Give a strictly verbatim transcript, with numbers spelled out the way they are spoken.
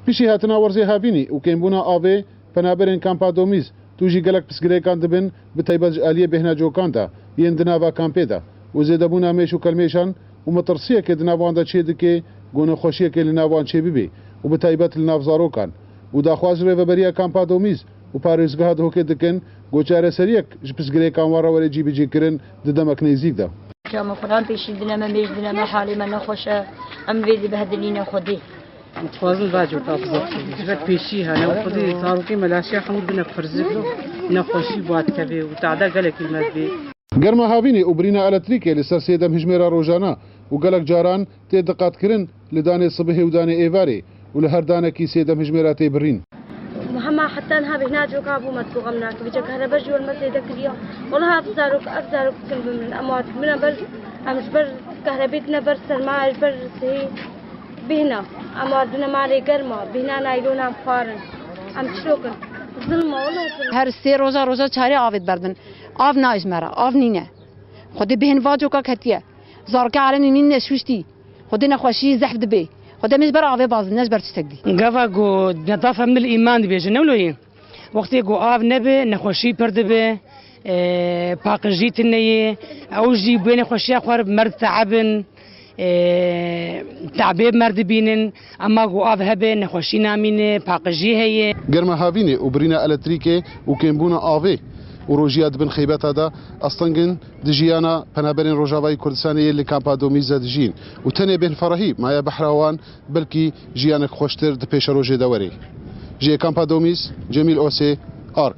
Piştî hatina werzê havînî û kêmbûna avê, penaberên kampa Domîz tûjî gelek pirsgirêkan dibin, bi taybet ji aliyê bêhna cokan de yên di nava kampê de û zêdebûna mêş û kelmêşan û metirsiyekê di nav wan de çê dike ku nexweşiyekê li nav wan çêbibe û bi taybet li nav zarokan. Û daxwaz ji Rêveberiya Kampa Domîz û Parêzgeha Dihokê dikin ku çareseriyek ji pirsgirêkan wan re were cîbicîkirin di demek nêzîk de. Çama Quran pêşî dine me, mêj dine me, halê me nexweş e. Em vê dibehedilîne Xwedê. Em dixwazin va coka bizaxin. Ji ber pêşî hene û Xwedê zarokê me laşiya hemû bine pirzik, nexweşî ba dikeve û tada gelekî me dibê. Germa havînê û birîna elektrîkê li ser sê demhijmêra rojana û gelek caran tê diqetkirin li danê sibihê û danê êvarê û li her danekî sê demhijmêra tê birîn. Hema heta niha bêhna coka bû me digot em nake. Vêca kehrebe ji wer me zêde kiriya. Wela ev zarok, ev zarok dikin bimrin. Em wan dibine ber, em ji ber kehrebê dine ber serma, ji ber sihê bêhna. Em wan dine malê germa, bêhna naylonan xwarin. Em çi rokin? Zilma, wela zilma. Her sê roja, roja çarê avê diberdin. Av nayê ji me re, av nîne. Xwedê bêhn va coka ketiye. Zarokê alemî mîn neşûştî. Xwedê nexweşî zehf dibê. Xwedê em ê ji ber avê bazin, ne ji ber tiştek dî. Gava ku nedafe min îman dibêje, ne wilo ye. Wextê ku av nebe, nexweşî pir dibe, e, paqijî tune ye. Ew jî bê nexweşiya xwe re bi mer diteebin, e, teebê bi mer dibînin. Ema ku av hebe, nexweşî namîne, paqijî heye. Germa havînê û birîna elektrîkê û kêmbûna avê û rojiya di bin xeybeta de asteng in di jiyana penaberên Rojavayê Kurdistanê yê li kampa Domîz de dijîn û tenê bêhnferehî maye behra wan, belkî jiyanek xweştir di pêşerojê de werê. Ji yê kampa Domîz, Cemîl Osê, Ark.